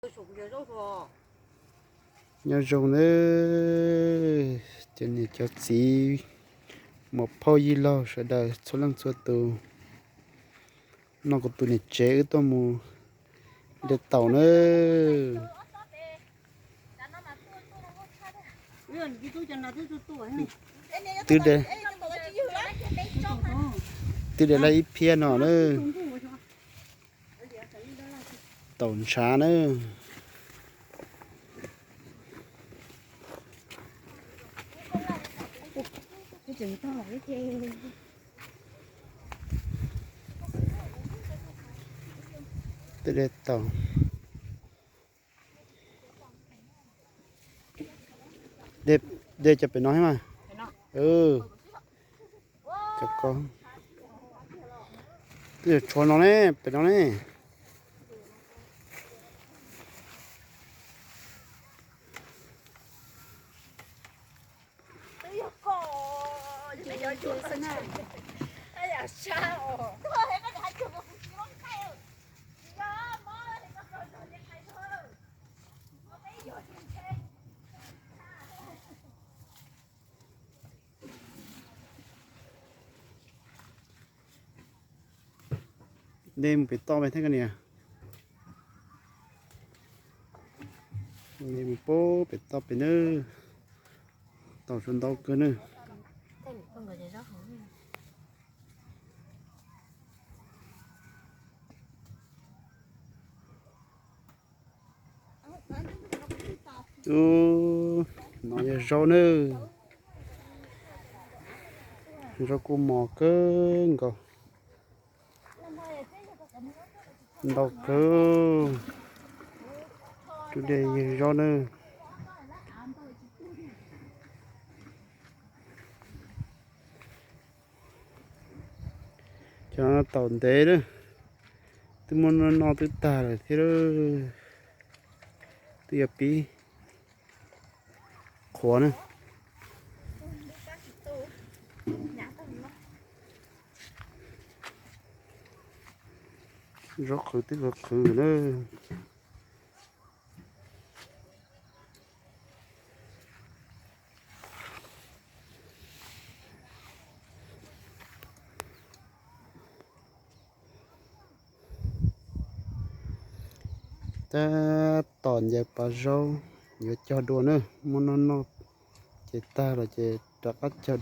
Nyob zoo nawb, cov niam cov txiv, muam phauj yij laug sawv daws txhua leej txhua tus. No kuv tus niam tsev wb tuaj mus de taum nawb. Twb de, twb de laj ib phiab no nawb. Taum ntshav nawb. Twb de taum. De, de cov pem no thiab mas. Cov ko. Twb yuav tshuav no ne, pem no ne. De mus pem toj pem thiab koj niam. De mus pem toj pem nawb. Taum tsuas ntau kawg nawb. Ub, no yog zaub nawb. Zaub kuj mos kawg nkaus. Ntau kawg. Tus dej yog zaub nawb. Cov taum ntev lawm, twb muab noj noj twb tag lawm thiab. Twb yuav pib qhuav na. Zaub qhwv twb qhwv qhwv na. Tab tom ncaws pas zaub yuav cog dua na, muab noj noj ces tag los ces rov qab cog